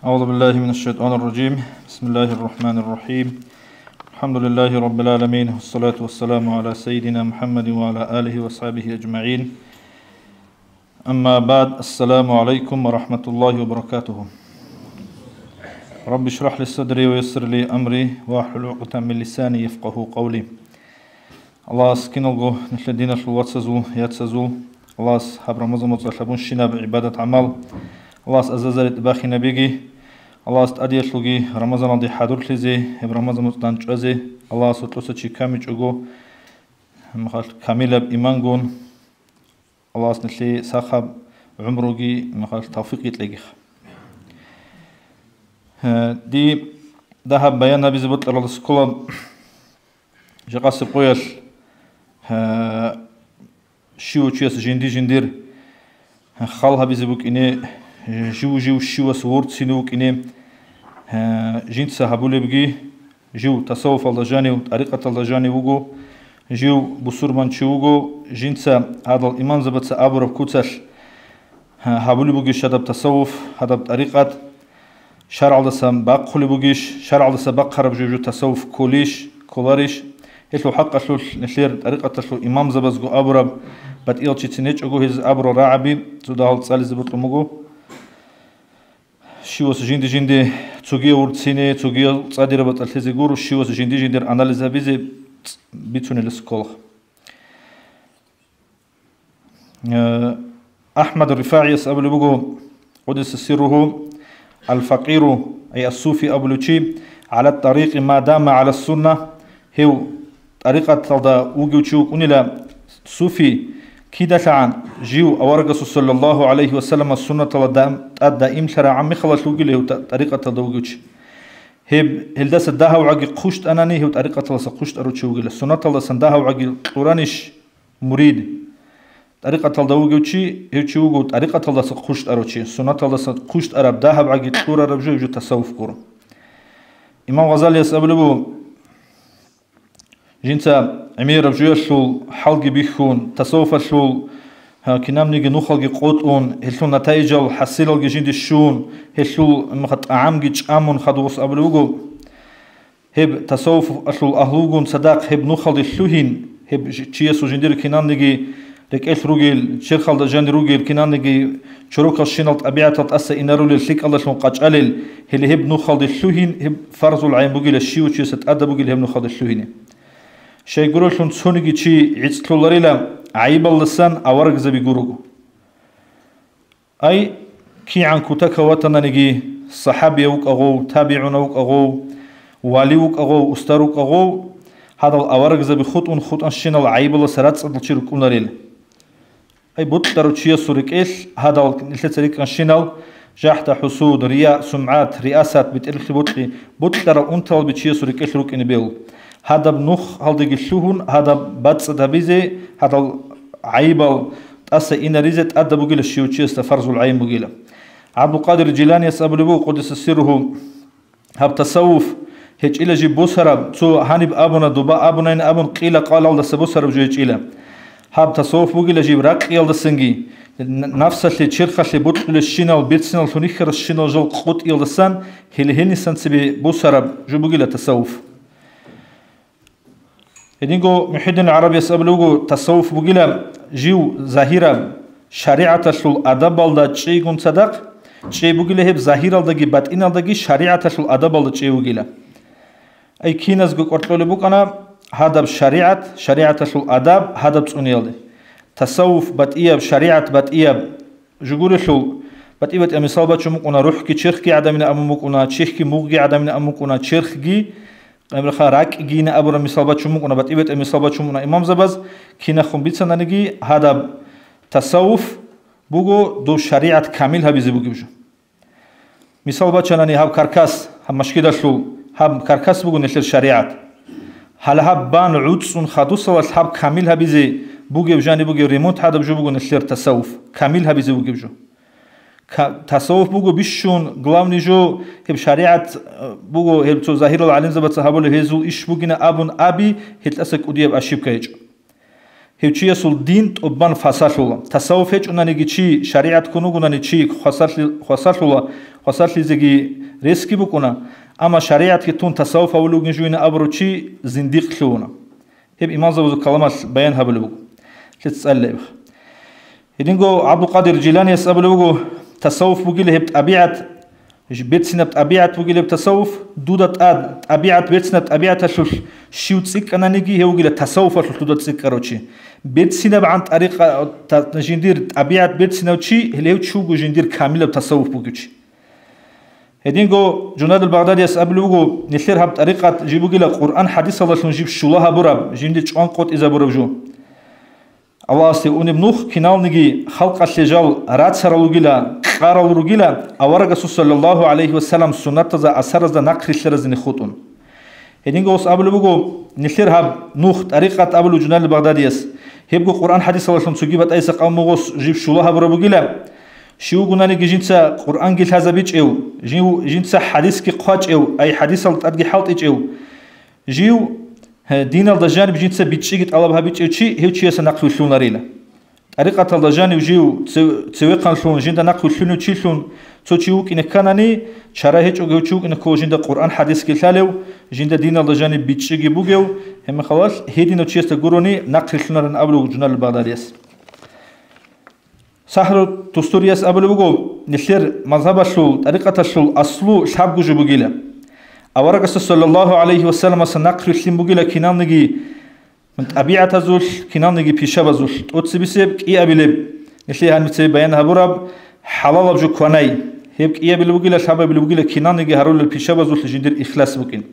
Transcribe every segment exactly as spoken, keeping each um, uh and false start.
أعوذ بالله من الشيطان الرجيم. بسم الله الرحمن الرحيم. الحمد لله رب العالمين، والصلاة والسلام على سيدنا محمد وعلى آله وأصحابه أجمعين. أما بعد، السلام عليكم ورحمة الله وبركاته. رب اشرح لي صدري ويسر لي أمري واحلل عقدة من لساني يفقهوا قولي. Аллагьас киналго нилъер диналъул вацазул, яцазул, Аллагьас гьаб рамазан моцӀалъ гьабунщинаб гӀибадат-гӀамал, Аллагьас азазари тӀибахинабиги, Аллагьас тӀадиялъулги рамазаналде хӀадурлъизе, гьеб рамазан моцӀ дандчӀвазе, Аллагьас гьоркьоса чи камичӀого, гьеб мехалъ камилаб имангун, Аллагьас нилъее сахаб гӀумруги мехалъ тавфикъги кьегиха. Гье, дие дагьаб баян гьабизе бокьаралда ккола жакъасеб къоялъ, гье, щивав чияс жинди-жиндир хал гьабизе букӀине, жив-жив щивас ворцине вукӀине, гье, жинца гьабулебги, жив тасаввуфалда жанив, тӀарикъаталда жанив вуго, жив бусурманчи вуго, жинца гьадал имамзабаца абураб куцалъ гьабулеб бугищ гьадаб тасаввуф, гьадаб тӀарикъат, шаргӀалдасан бахъулеб бугищ, шаргӀалдаса бахъараб жо-жо тасаввуф кколищ, кколарищ? Гьелъул хӀакъалъулъ нилъер тӀарикъаталъул имамзабазго абураб, батӀиял чицин гьечӀого гьез абурал рагӀаби цо дагьал цӀализе бокьун буго. Щивас жинди-жинди цогияв вурцине, цогиял цӀадираб батӀалъизе гуро, щивас жинди-жиндир анализ гьабизе бицунелес ккола. Э, АхӀмад РифагӀияс абулеб буго, къуддиса сирругьу, «Ал-факъиру», ай ас-суфи абулев чи, «гӀала тӀарикъи ма дама гӀала сунна», гьев тӀарикъаталда вугев чи вукӀунила суфи, кидалъагӀан жив аварагасул саллаллагьу гӀалайгьи ва саллама суннаталда дам-, тӀад даимлъарагӀан мехалалъ вугила гьев тӀа-, тӀарикъаталда вугев чи. Гьеб, гьелдаса дагьав гӀаги хъущтӀанани, гьев тӀарикъаталдаса хъущтӀарав чи вугила. Суннаталдасан дагьав гӀаги кьуранищ мурид? ТӀарикъаталда вугев чи, гьев чи вуго тӀарикъаталдаса хъущтӀарав чи. Суннаталдаса хъущтӀараб дагьаб гӀаги кьурараб жо, гьев жо тасаввуф гуро. Имам Гъазалияс абулеб буго, жинца гӀемераб жоялъул хӀалги бихьун, тасаввуфалъул, гьа, кинабниги нухалги къотӀун, гьелъул натаижал хӀасилалги жинде щун, гьелъул, м, тӀагӀамги чӀамун хадуб гъос абулеб буго, гьеб тасаввуфалъул агьлугун цадахъ гьеб нухалде лъугьин, гьеб жи-, чиясул жиндир кинабниги рекӀелъ ругел, черхалда жанир ругел, кинабниги чорокал щинал тӀабигӀатал тӀаса инарулел, лъикӀалдалъун къачӀалел, гьеле гьеб нухалде лъугьин, гьеб фарзул гӀайн бугила, щивав чиясда тӀадаб бугила гьеб нухалде лъугьине. Щайгурелъул цониги чи гӀицӀлъуларила гӀайибалдасан аварагзаби гурого. Ай, кигӀан кутакав ватананиги, сахӀабияв вукӀа гъов, табигӀунав вукӀа гъов, вали вукӀа гъов, устар вукӀа гъов, гьадал аварагзаби хутӀун-хутӀанщинал гӀайибалдаса рацӀцӀадал чи рукӀунарел. Ай, бокьарав чиясул рекӀелъ гьадал нилъеца рикӀкӀанщинал жахӀда-хӀусуд, рия, сумгӀат, риасат, бетӀерлъи бокьи, бокьарал унталби чиясул рекӀелъ рукӀине бегьул. Гьадаб нухалдеги лъугьун, гьадаб бацӀцӀад гьабизе, гьадал гӀайибал тӀаса инаризе тӀадаб бугила, щив чиясда фарзул гӀайн бугила. ГӀабдулкъадир Жиланияс абулеб буго, къуддиса сирругьу, гьаб тасаввуф гьечӀила жиб босараб, цо гьаниб абуна, доба абунайин абун, къила-къалалдаса босараб жо гьечӀила. Гьаб тасаввуф бугила жиб ракъиялдасанги, н-, нафсалъе, черхалъе бокьулесщинал, берцинал лъунихьарасщинал жал къотӀиялдасан, гьеле гьенисан цебе босараб жо бугила тасаввуф. Гьединго МухӀиддин ГӀарабияс абулеб буго, тасаввуф бугила жив загьираб шаригӀаталъул адабалда чӀейгун цадахъ, чӀей бугила гьеб загьиралдаги батӀиналдаги шаригӀаталъул адабалда чӀей вугила. Ай киназго кӀвар кьолеб букӀана гьадаб шаригӀат, шаригӀаталъул адаб гьадаб цӀуниялде. Тасаввуф батӀияб, шаригӀат батӀияб жугурелъул, батӀи-батӀияб мисал бачун букӀуна, рухӀги черхги гӀадамина абун букӀуна, чихги мугъги гӀадамина абун букӀуна, черхги, гӀемерха, ракӀгийина абураб мисал бачун букӀуна, батӀи-батӀияб мисал бачун букӀуна имамзабаз, кинахун бицананиги, гьадаб тасаввуф буго дов шаригӀат камил гьабизе бугеб жо. Мисал бачанани, гьаб каркас, гьаб машгидалъул, гьаб каркас буго нилъер шаригӀат. Гьале гьаб бан гӀуцӀцӀун хадусалалъ гьаб камил гьабизе бугеб жаниб бугеб ремонт гьадаб жо буго нилъер тасаввуф, камил гьабизе бугеб жо. Ка-, тасаввуф буго бищун, главный жо, гьеб шаригӀат, э, буго, гьеб цо загьирал гӀалимзабаца гьабулеб гьезул иш бугина абун аби, гьелъаса кӀудияб ошибка гьечӀо. Гьев чиясул дин тӀубан фасалъула. Тасаввуф гьечӀонаниги чи, шаригӀат ккун вугонаниги чи хвасарлъи-, хвасарлъула, хвасарлъизеги ресги букӀуна, амма шаригӀатги тун тасаввуф гьавулев вугин жугьин абурав чи зиндикълъун вуна. Гьеб имамзабазул каламалъ баян гьабулеб буго. Лъица цӀалила гьеб. Гьединго ГӀабдулкъадир Жиланияс абулеб буго, тасаввуф бугила гьеб тӀабигӀат, берцинаб тӀабигӀат бугила гьеб тасаввуф, дуда тӀад-, тӀабигӀат, берцинаб тӀабигӀаталъулъ щив цӀикӀкӀананиги, гьев вугила тасаввуфалъулъ дуда цӀикӀкӀарав чи. БерцинабгӀан тӀарикъа-, та-, жиндир тӀабигӀат берцинав чи, гьеле гьев чи вуго жиндир камилаб тасаввуф бугев чи. Гьединго Жунайдул Багъдадияс абулеб буго, нилъер гьаб тӀарикъат жиб бугила Къуръан-хӀадисалдалъун жиб щула гьабураб, жинде чӀван къотӀизабураб жо. Аллагьасде унеб нух киналниги халкъалъе жал рацарал ругила, кьарал ругила, аварагасул саллаллагьу гӀалайгьи вассалам суннатазда, асаразда нахърилълъаразине хутӀун. Гьединго ус абулеб буго, нилъер гьаб нух тӀарикъат абулеб Жунайдул Багъдадияс, гьебго Къуръан-хӀадисалдалъун цоги батӀайса къавмугъос жиб щула гьабураб бугила. Щив вугонаниги жинца Къуръанги лъазабичӀев, жив-, жинца хӀадисги хъвачӀев, ай хӀадисал тӀадги хӀалтӀичӀев, жив, гье, диналда жаниб жинца бичӀчӀиги тӀалаб гьабичӀев чи, гьев чиясда нахъ вилълъунарила. ТӀарикъаталда жанив жив цев-, цевехъанлъун жинда нахъ вилълъунев чилъун цо чи вукӀине кканани, чара гьечӀого гьев чи вукӀине ккола жинда Къуръан-хӀадисги лъалев, жинда диналда жаниб бичӀчӀиги бугев, гьебмехалалъ гьединав чиясда гурони нахъ рилълъунарин абулеб Жунайдул Багъдадияс. Сахру Тустурияс абулеб буго, нилъер мазгьабалъул, тӀарикъаталъул аслу лъабго жо бугила. Аварагасда саллаллагьу гӀалайгьи вассаламасда нахъ рилълъин бугила киналниги тӀабигӀатазулъ, киналниги пишабазулъ, тӀоцебесеб, кӀиабилеб, нилъее гьаниб цебе баян гьабураб, хӀалалаб жо кванай. Гьеб кӀиабилеб бугила, лъабабилеб бугила киналниги гьарулел пишабазулъ жиндир ихлас букӀин.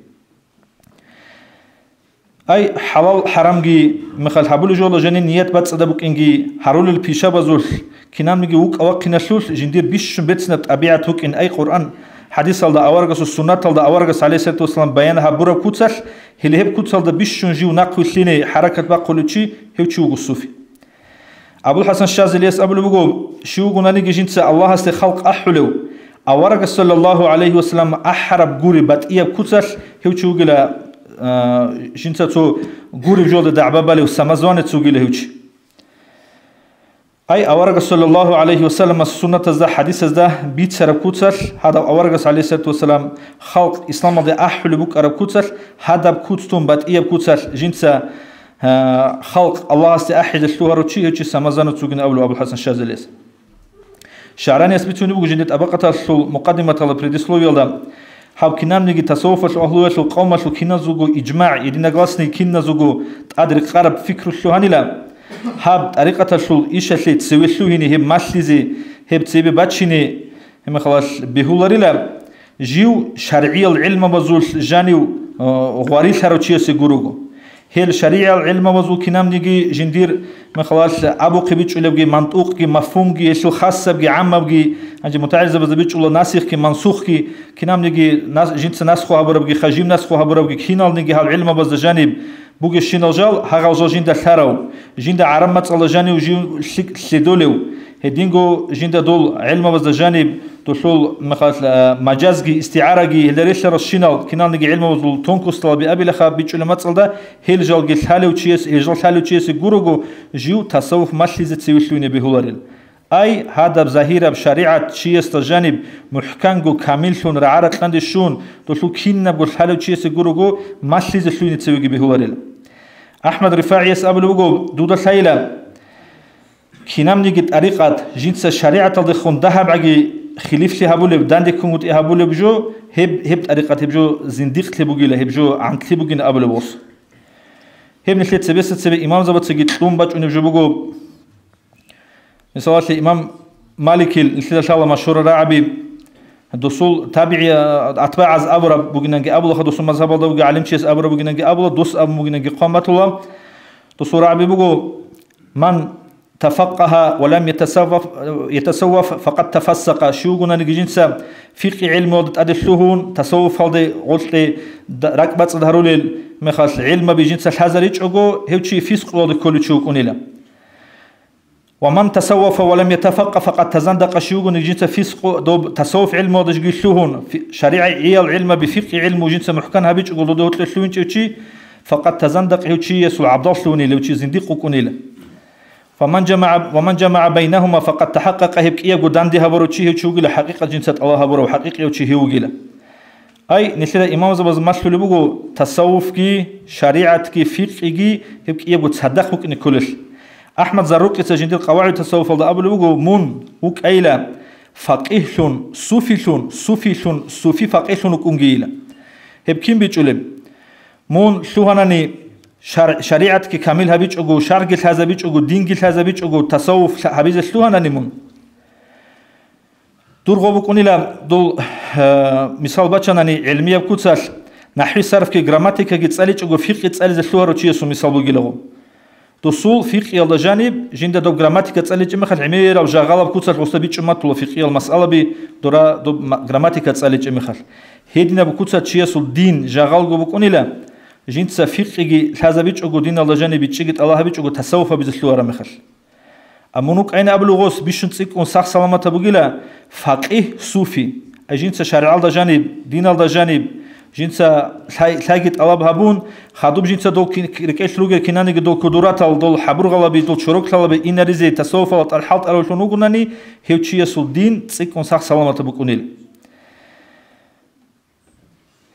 Ай, хӀалал-хӀарамги мехалъ гьабулеб жола жанир ният бацӀцӀадаб букӀинги, гьарулел пишабазулъ, кинабниги вукӀа-вахъиналъулъ жиндир бищун берцинаб тӀабигӀат букӀин, ай, Къуръан, хӀадисалда, аварагасул суннаталда аварагас, гӀалайгьиссалату вассалам, баян гьабураб куцалъ, гьеле гьеб куцалда бищун жив нахъ вилълъине хӀаракат бахъулев чи, гьев чи вуго суфи. АбулхӀасан Шазилияс абулеб буго, щив вугонаниги жинца Аллагьасде халкъ ахӀулев, аварагас, саллаллагьу гӀалайгьи вассалам, ахӀараб гуреб батӀияб куцалъ гьев чи вугила, а, жинца цо гуреб жоялда дагӀба балев самозванец вугила гьев чи. Ай, аварагас, саллаллагьу гӀалайгьи вассаламас суннатазда, хӀадисазда бицараб куцалъ, гьадаб аварагас, гӀалайгьиссалату вассалам, халкъ исламалде ахӀулеб букӀараб куцалъ, гьадаб куц тун батӀияб куцалъ жинца Гьа, халкъ Аллагьасде ахӀизе лъугьарав чи гьев чи самозванец вугин абулеб АбулхӀасан Шазилияс. ШагӀраниялъ бицунеб буго жинда ТӀабакъаталъул мукъаддиматалда, предисловиялда, гьаб кинабниги тасаввуфалъул агьлуялъул къавмалъул киназулго ижмагӀ, единогласный киназулго тӀадрекъараб пикру лъугьанила, гьаб тӀарикъаталъул ишалъе цеве лъугьине гьеб малъизе, гьеб цебе бачине, гьебмехалалъ бегьуларила, жив шаргӀиял гӀилмабазулъ жанив, э, гъварилъарав чиясе гурого. Гьел шаргӀиял гӀилмабазул кинабниги жиндир мехалалъ абухъе бичӀчӀулебги, мантӀукъги, мафгьумги, гьелъул хасабги, гӀаммабги, гьанже мутагӀилзабазда бичӀчӀула насихги, мансухги, кинабниги нас-, жинца насху гьабурабги, хажим насху гьабурабги, киналниги гьал гӀилмабазда жаниб бугебщинал жал, гьагъал жал жинда лъарав, жинда гӀараб мацӀалда жанив жив лъикӀ лъедолев, гьединго жинда дол гӀилмабазда жаниб, долъул мехалъ, а, мажазги, истигӀараги, гьелда релълъаралщинал киналниги гӀилмабазул тонкосталаби абилаха бичӀчӀулеб мацӀалда, гьел жалги лъалев чияс, гьел жал лъалев чиясе гурого, жив тасаввуф малъизе цеве лъугьине бегьуларел. Ай, гьадаб загьираб шаригӀат чиясда жаниб мухӀканго, камиллъун, рагӀа-ракьанде щун, долъул кинабго лъалев чиясе гурого малъизе лъугьине цевеги бегьуларел. АхӀмад РифагӀияс абулеб буго, дуда лъайила, кинабниги тӀарикъат жинца шаригӀаталдехун дагьабгӀаги хилифлъи гьабулеб, дандеккунгутӀи гьабулеб жо, гьеб, гьеб тӀарикъат гьеб жо зиндикълъи бугила, гьеб жо гӀантлъи бугин абулеб гъос. Гьеб нилъер цебеса цебе имамзабацаги кьун бачӀунеб жо буго. Мисалалъе, имам Маликил нилъеда лъала машгьурал рагӀаби, досул табигӀи, атбагӀаз абураб бугинанги абулаха, досул мазгьабалда вугев гӀалимчияс абураб бугинанги абула, дос абун бугинанги хъван батула. Досул рагӀаби буго: «Ман тафаккагьа ва лам ятасавваф, ятасавваф, факъад тафассакъа». Щив вугонаниги жинца фикъи гӀилмуялда тӀаде лъугьун, тасаввуфалде гъоркье да-, ракӀбацӀцӀад гьарулел мехалъ гӀилмаби жинца лъазаричӀого, гьев чи фискъуялде кколев чи вукӀунила. «Ва ман тасаввафа ва лам ятафаккъа, факъад тазандакъа», щив вугониги жинца фискъу, доб тасаввуф гӀилмуялда жги лъугьун, фи-, шаригӀиял гӀилмаби, фикъи гӀилму жинца мухӀкан гьабичӀого, дуда гьоркье лъугьинчӀев чи, факъад тазандакъ, гьев чиясул гӀабдал лъугьунила, гьев чи зиндикъ вукӀунила. «Ва ман жамагӀа, ва ман жамагӀа байнагьума факъад тахӀакъакъа», гьеб кӀиябго данде гьабурав чи гьев чи вугила, хӀакъикъат жинца тӀалаб гьабурав, хӀакъикъияв чи гьев вугила. Ай, нилъеда имамзабаз малъулеб буго, тасаввуфги, шаригӀатги, фикъиги гьеб кӀиябго цадахъ букӀине кколелъ. АхӀмад Заррукъица жиндир КъавагӀиду тасаввуфалда абулеб буго, мун вукӀайила факъигьлъун, суфилъун, суфилъун, суфи факъигьлъун вукӀунгийила. Гьеб кин бичӀчӀулеб? Мун лъугьанани шар-, шаригӀатги камил гьабичӀого, шаргӀги лъазабичӀого, динги лъазабичӀого, тасаввуф лъа-, гьабизе лъугьанани мун. Дурго букӀунила дул, э, мисал бачанани, гӀилмияб куцалъ, нахӀви, сарфги, грамматикаги цӀаличӀого, фикъи цӀализе лъугьарав чиясул мисал бугилаго. Досул фикъиялда жаниб, жинда доб грамматика цӀаличӀеб мехалъ, гӀемерал жагъалаб куцалъ гъосда бичӀчӀун батула фикъиял масъалаби, дора доб ма-, грамматика цӀаличӀеб мехалъ. Гьединаб куцалъ чиясул дин жагъалго букӀунила, жинца фикъиги лъазабичӀого, диналда жаниб бичӀчӀиги тӀалаб гьабичӀого, тасаввуф гьабизе лъугьараб мехалъ. Амма мун вукӀайин абулев гъос бищун цӀикӀкӀун сах-саламатаб бугила, факъигь суфи. Ай жинца шаригӀалда жаниб, диналда жаниб, жинца лъай-, лъайги тӀалаб гьабун, хадуб жинца дол ки-, ки-, рекӀелъ ругел кинаниги дол кудуратал, дол хӀабургъалаби, дол чороклъалаби инаризе тасаввуфалда тӀад хӀалтӀараллъун вугунани, гьев чиясул дин цӀикӀкӀун сах-саламатаб букӀунел.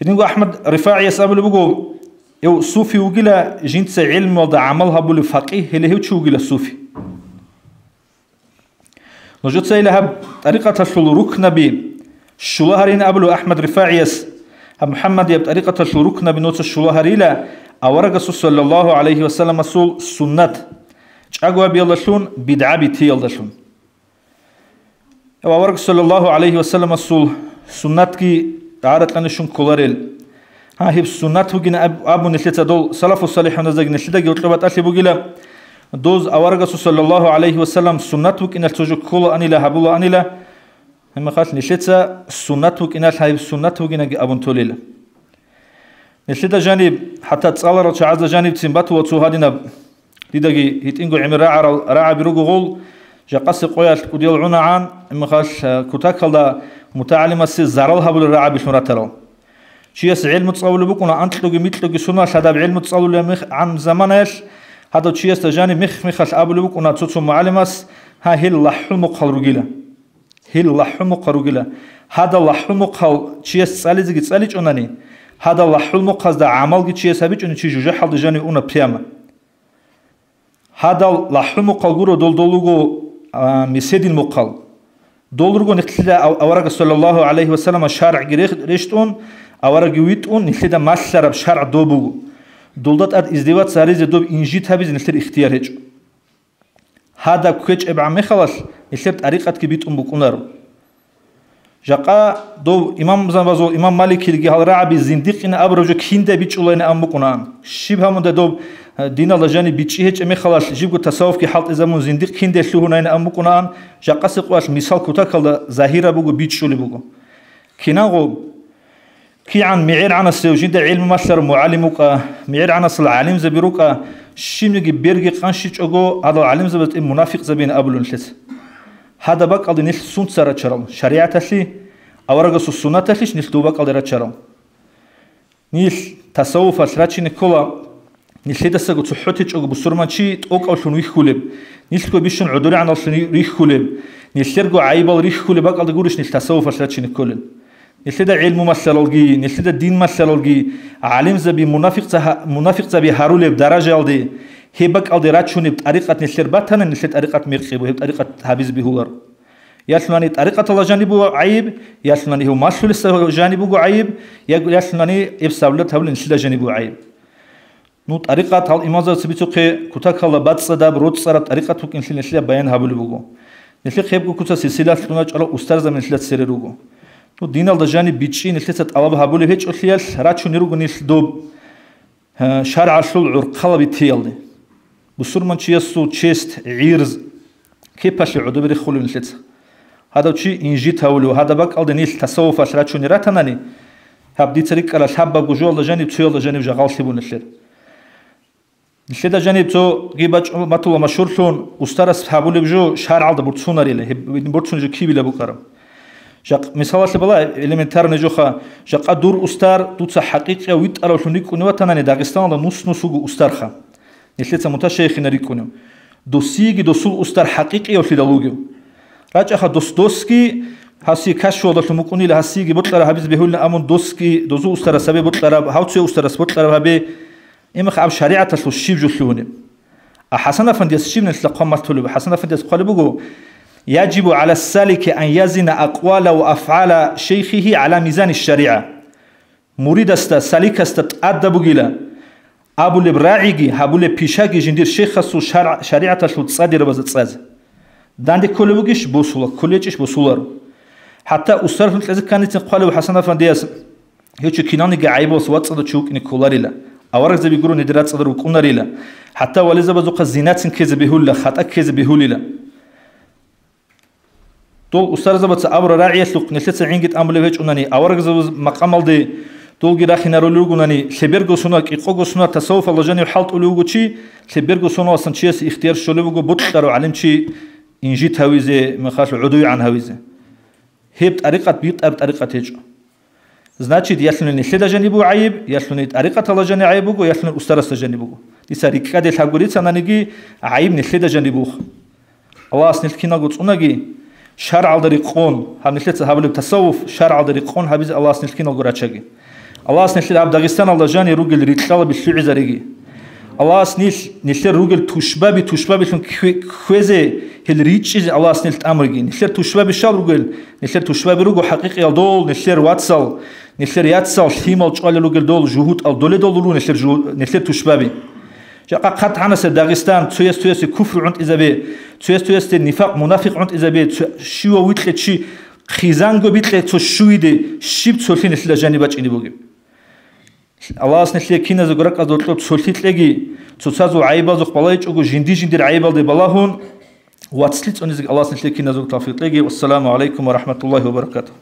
Гьединго АхӀмад РифагӀияс абулеб буго, гьев суфи вугила, жинца гӀелмуялда гӀамал гьабулев факъигь, гьеле гьев чи вугила суфи. Нужецайила гьаб тӀарикъаталъул рукнаби щула гьарин абулев АхӀмад РифагӀияс, гьаб МухӀаммадияб тӀарикъаталъул рукнаби нуца щула гьарила, аварагасул саллаллагьу гӀалайгьи вассаламасул суннат чӀаго гьабиялдалъун, бидгӀаби тиялдалъун. Авараг саллаллагьу гӀалайгьи вассаламасул суннатги гӀаракьани щун кколарел. Гьа, гьеб суннат бугин аб-, абун нилъеца дол салафу салихӀуназдаги нилъедаги гьоркьоб батӀалъи бугила. Доз аварагасул саллаллагьу гӀалайгьи вассалам суннат букӀиналъ цо жо кколаанила, гьабулаанила, гьебмехалъ нилъеца суннат букӀиналъ гьаб суннат бугинаги абун толила. Нилъеда жаниб, хӀатта цӀаларал чагӀазда жанибцин батула цо гьадинаб, дидаги гьитӀинго гӀемер рагӀарал рагӀаби руго гъол, жакъасе къоялъ кӀудиял гӀунагӀан, гьебмехалъ, э, кутакалда мутагӀалимасе зарал гьабулел рагӀабилъун ратарал. Чияс гӀелму цӀалулеб букӀуна анкьуги микьуги суналъ гьадаб гӀелму цӀалулеб мех-, гӀан заманаялъ, гьадав чиясда жаниб мех-мехалъ абулеб букӀуна цо-цо мугӀалимас, гьа, гьел лахӀул мухъал ругила. Гьел лахӀул мухъал ругила. Гьадал лахӀул мухъал чияс цӀализеги цӀаличӀонани, гьадал лахӀул мухъазда гӀамалги чияс гьабичӀони чи жужахӀалда жанив уна прямо. Гьадал лахӀул мухъал гуро дол, дол руго, а, меседил мухъал. Дол руго нилъеда ав-, аварага саллаллагьу гӀалайгьи вассалама шаргӀги рех-, рещтӀун, авараги витӀун, нилъеда малъараб шаргӀ доб буго. Долда тӀад издеваться гьаризе, доб инжит гьабизе нилъер ихтияр гьечӀо. Гьадаб кквечӀебгӀан мехалалъ нилъер тӀарикъатги битӀун букӀунаро. Жакъа дов имамзабазул имам Маликилги гьал рагӀаби зиндикъин абураб жо киндай бичӀчӀулайин абун букӀунаан. Щиб гьамунда дов, э, диналда жаниб бичӀчӀи гьечӀеб мехалалъ жибго тасаввуфги хӀалтӀизабун зиндикъ киндай лъугьунайин абун букӀунаан, жакъасе къоялъ мисал кутакалда загьираб буго, бичӀчӀулеб буго. Кинанго КигӀан мегӀергӀанасев жинда гӀилму малъарав мугӀалим вукӀа, мегӀергӀанасул гӀалимзаби рукӀа, щибниги берги къанщичӀого, гьадал гӀалимзабаз тӀе мунафикъзабин абулин нилъеца. Гьадаб бакӀалде нилъ сунца рачарал, шаригӀаталъи, аварагасул суннаталъищ нилъ доб бакӀалде рачарал? Нилъ тасаввуфалъ рачине ккола, нилъедасаго цохӀо течӀого бусурман чи тӀокӀавлъун вихьулеб, нилъго бищун гӀодоригӀаналлъун рихьулеб, нилъерго гӀайибал рихьулеб бакӀалда гурищ нилъ тасаввуфалъ рачине кколел? Нилъеда гӀилму малъаралги, нилъеда дин малъаралги, гӀалимзаби, мунафикъза-, мунафикъзаби гьарулеб даражаялде, гьеб бакӀалде рачунеб тӀарикъат нилъер батани, нилъер тӀарикъат мекъи буго, гьеб тӀарикъат гьабизе бегьуларо. Ялъунани тӀарикъаталда жаниб буго гӀайиб, ялъунани гьев малъулесда жаниб буго гӀайиб, я-, ялъунани гьеб саблат гьабулел нилъеда жаниб буго гӀайиб. Ну, тӀарикъат гьал имамзабаца бицухъе кутакалда бацӀцӀадаб, роцӀцӀараб тӀарикъат букӀинлъи нилъеда баян гьабулеб буго. Нилъехъ гьебго куца силсилалъ лъугьуначӀарал устарзаби нилъеда цере руго. Ну, диналда жаниб бичӀчӀи нилъеца тӀалаб гьабулеб гьечӀолъиялъ рачунел руго нилъ доб, э, шаргӀалъул гӀурхъалаби теялде. Бусурманчиясул честь, гӀирз, кепалъе гӀодобе рехулев нилъеца. Гьадав чи инжит гьавулев, гьадаб бакӀалде нилъ тасаввуфалъ рачунел ратанани, гьаб дица рикӀкӀарал лъабабго жоялда жаниб, цоялда жаниб жагъал лъибун нилъер. Нилъеда жаниб цоги бачӀун батула машгьурлъун, устарас гьабулеб жо шаргӀалда борцунарила, гьеб борцунеб жо кибила букӀараб. Жакъ-, мисалалъе бала, элементарный жоха, жакъа дур устар дуца хӀакъикъияв витӀаравлъун рикӀкӀунев ватанани, Дагъистаналда нус-нус вуго устарха. Нилъеца муташайихина рикӀкӀунев. Досиеги досул устар хӀакъикъиявлъидал вугев. РачӀаха дос досги, гьасие кашфуялдалъун букӀунила, гьасиеги бокьараб гьабизе бегьулин абун, досги дозул устарас гьабе бокьараб, гьав цояв устарас бокьараб гьабе. Имах аб шаригӀаталъул щиб жо лъугьунеб? А ХӀасан-афандияс щиб нилъеда хъван мартулеб? ХӀасан-афандияс хъвалеб буго: «Яжибу гӀала салики ан язина акъвала ва афгӀала шейхихи гӀала мизани шаригӀа». Муридасда, саликасда тӀадаб бугила абулеб рагӀиги, гьабулеб пишаги жиндир шейхасул шаргӀ-, шаригӀаталъул цӀадирабазда цӀазе. Данде кколеб бугищ? Босула. КколечӀищ? Босуларо. ХӀатта устарлъун кьезе кканицин хъвалев ХӀасан-афандияс, гьев чи киналниги гӀайибалас вацӀцӀадав чи вукӀине кколарила, аварагзаби гурони дир рацӀцӀалда рукӀунарила, хӀатта вализабазухъа зинацин ккезе бегьулила, хатӀа ккезе бегьулила. Дол устарзабаца абура рагӀиялъухъ нилъеца гӀинги тӀамулеб гьечӀунани, аварагзабаз макъамалде долги рахинарулел ругунани, лъеберго сонал, кӀикъого сонал тасаввуфалда жанив хӀалтӀулев вуго чи, лъеберго соналасан чиясе ихтияр щолеб буго бокьарав гӀалимчи инжит гьавизе, мехалъ гӀодовегӀан гьавизе. Гьеб тӀарикъат битӀараб тӀарикъат гьечӀо. Значит, ялъуни нилъеда жаниб буго гӀайиб, ялъуни тӀарикъаталда жаниб гӀайиб буго, ялъуни устарасда жаниб буго. Дица рикӀкӀаде лъабго рицананиги, гӀайиб нилъеда жаниб буго. Аллагьас нилъ киналго цӀунаги, шаргӀалда рекъон, гьаб нилъеца гьабулеб тасаввуф, шаргӀалда рекъон гьабизе Аллагьас нилъ киналго рачаги. Аллагьас нилъер гьаб Дагъистаналда жанир ругел рикьалаби лъугӀизареги. Аллагьас нилъ, нилъер ругел тушбаби, тушбабилъун ккве-, кквезе, гьел ричӀчӀизе Аллагьас нилъ тӀамуриги. Нилъер тушбаби щал ругел? Нилъер тушбаби руго хӀакъикъиял дол, нилъер вацал, нилъер яцал, лъимал чӀвалел ругел дол, жугьутӀал, доле дол руго нилъер жугьу-, нилъер тушбаби. Жакъа хъат гьанасеб Дагъистан, цояс-цоясе куфру гӀунтӀизабе, цояс-цоясе нифакъ, мунафикъ гӀунтӀизабе, цо-, щивав витӀлъе чи хъизанго битӀлъе цо щувиде, щиб цолъи нилъеда жаниб бачӀине бугеб? Аллагьас нилъее киназего ракӀалда гьоркьоб цолъи кьеги, цоцазул гӀайибазухъ балайчӀого жинди-жиндир гӀайибалде балагьун, вацлъи цӀунизеги Аллагьас нилъее киназего тавфикъ кьеги. Вассаламу гӀалайкум ва рахӀматуллагьи ва баракатугь.